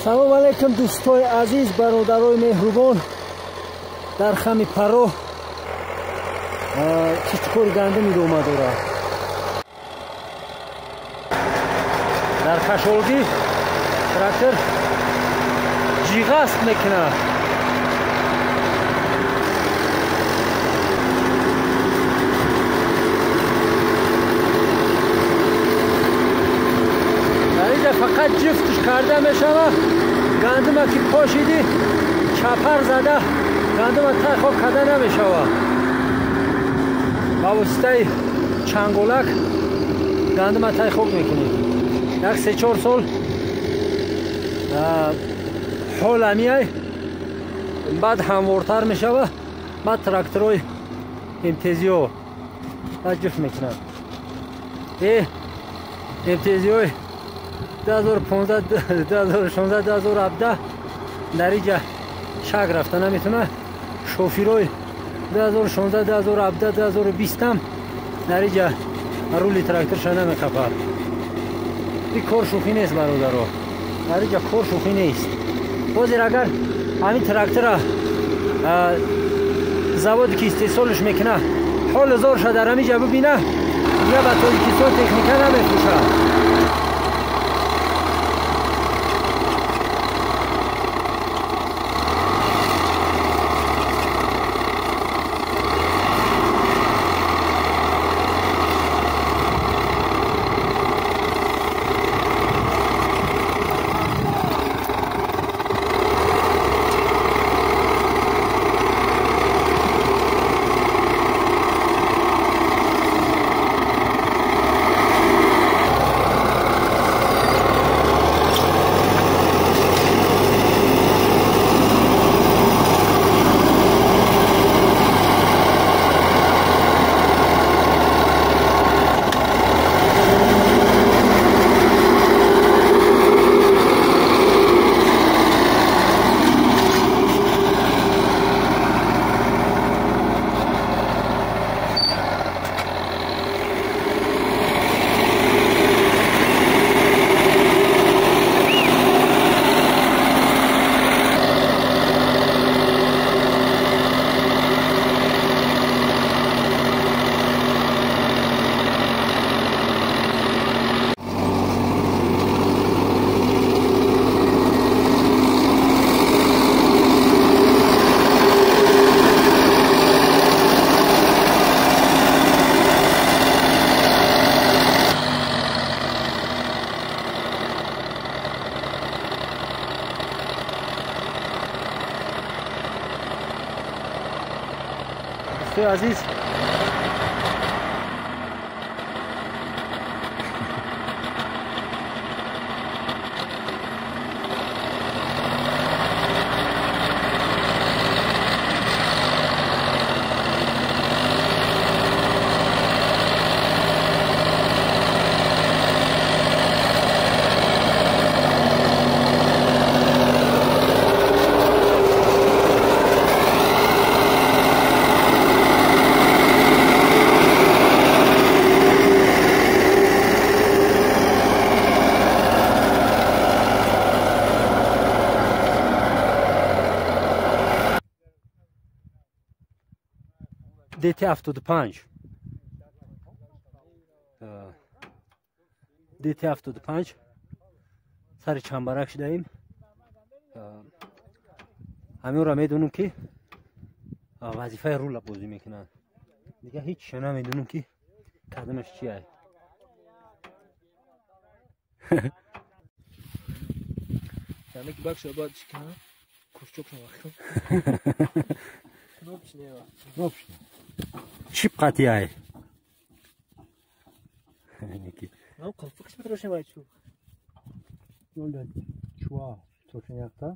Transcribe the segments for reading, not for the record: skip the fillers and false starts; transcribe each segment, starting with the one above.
Салом алейкум, дӯстои азиз, бародарои меҳрубон. Дар хами паро киштикори гандум идома дорад. Дар кашолгӣ трактор ҷиғаст мекунад. Дар инҷа фақат ҷифтш карда мешавад. Гандума ки пошидӣ, чапар зада гандума тай хок карда намешавад. Ба воситаи чанголак гандума тай хок мекунӣ. Як 3-4 сол ҳола меай, баъд ҳамвортар мешавад, баъд тракторҳои МТЗ-ҳо баъд ҷуфт мекунанд. МТЗ-ҳои 2015, 2016, 2017 дар инҷа шак рафта наметавонад. Шофирҳои 2016, 2017, 2020 ҳам дар инҷа рули тракторша намекапад. Ин кор шӯхӣ нест, бародаро. Дар инҷа кор шӯхӣ нест. Ҳозир агар ҳамин трактора заводе ки истеҳсолш мекунад, ҳоли зорша дар ҳамин ҷа бибина, дигар ба Тоҷикистон техника намефурӯшад. Азиз, ДТ-75, ДТ-75 сари чамбарак шудаем. Ҳаминро медонам ки вазифаи рула бозӣ мекунанд. Дигар ҳеҷ чиша намедонам ки кадомаш чия. Чип қатияй. Ну, қылпық шпетрошин вайчу. Ёлда чуа тошин якта.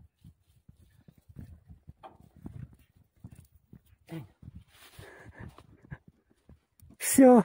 Всё.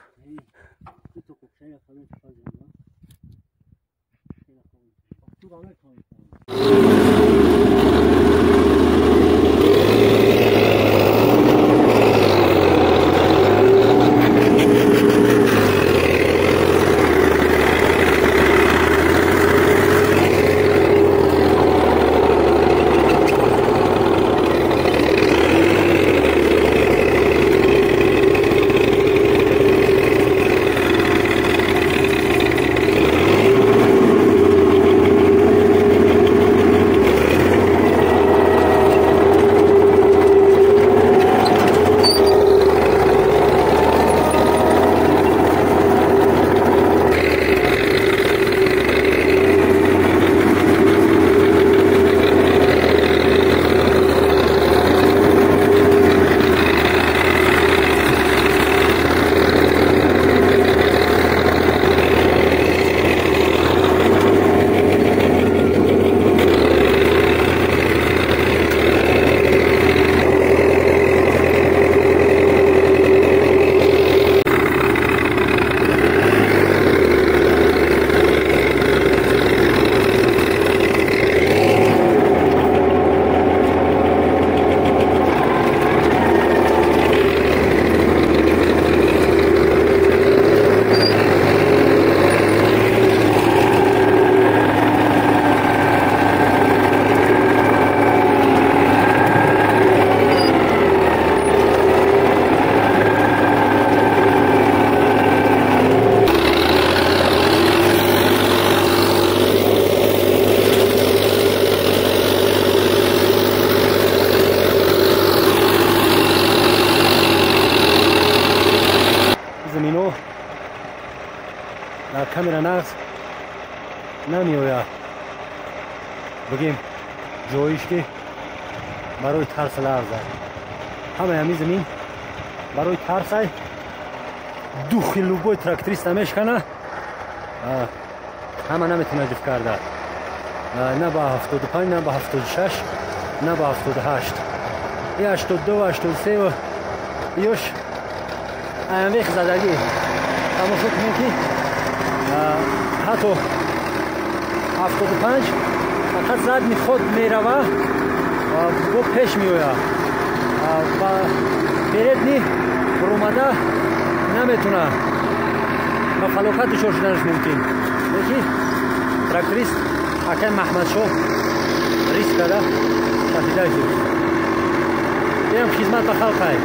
Дар камера нағз намеояд, бигем ҷоиш ки барои тарс ларзад. Ҳамаи ҳамин замин барои тарсай, духи любой тракторист намешкана, ҳама наметавона ҷиф карда, на ба 75, на ба 76, на ба 78, и 82, 83 ёш аямвех задагӣ. Тамошо кунем ки ҳатто 75 фақат задний ход мерава, бо пеш меояд, ба передний рӯмада наметуна, ба фалокат дучор шуданаш мумкин. Лекин тракторист акай Маҳмадшоҳ риск карда шафида шуд. Инам хизмат ба халқай.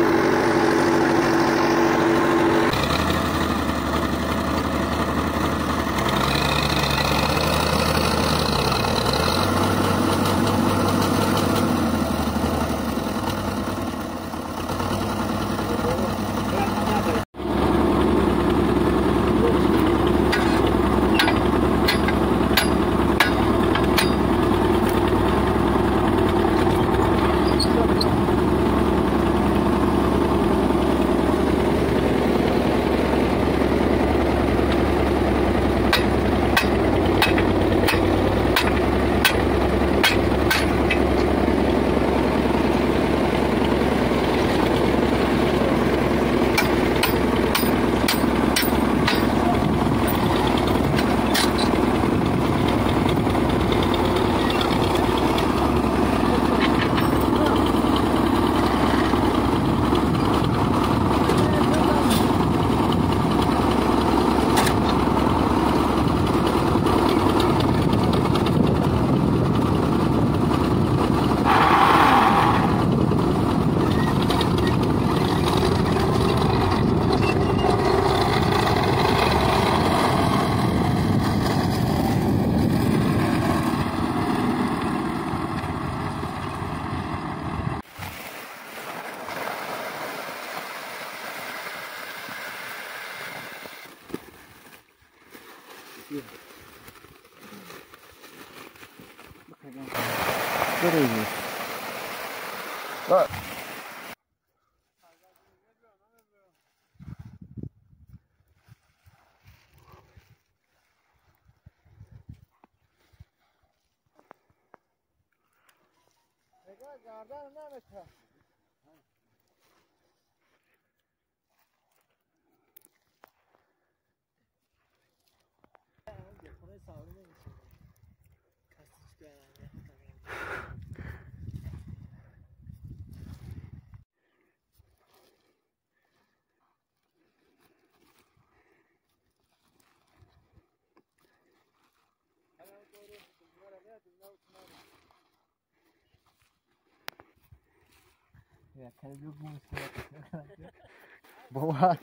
Boa.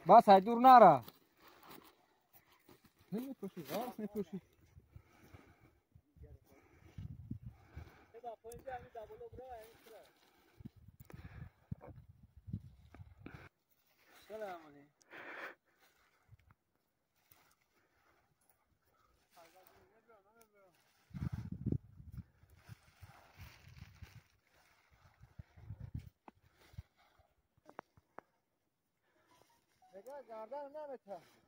Бас, ай дур нара. Намепӯши, ғарс мепӯши. گردن نمیتونم.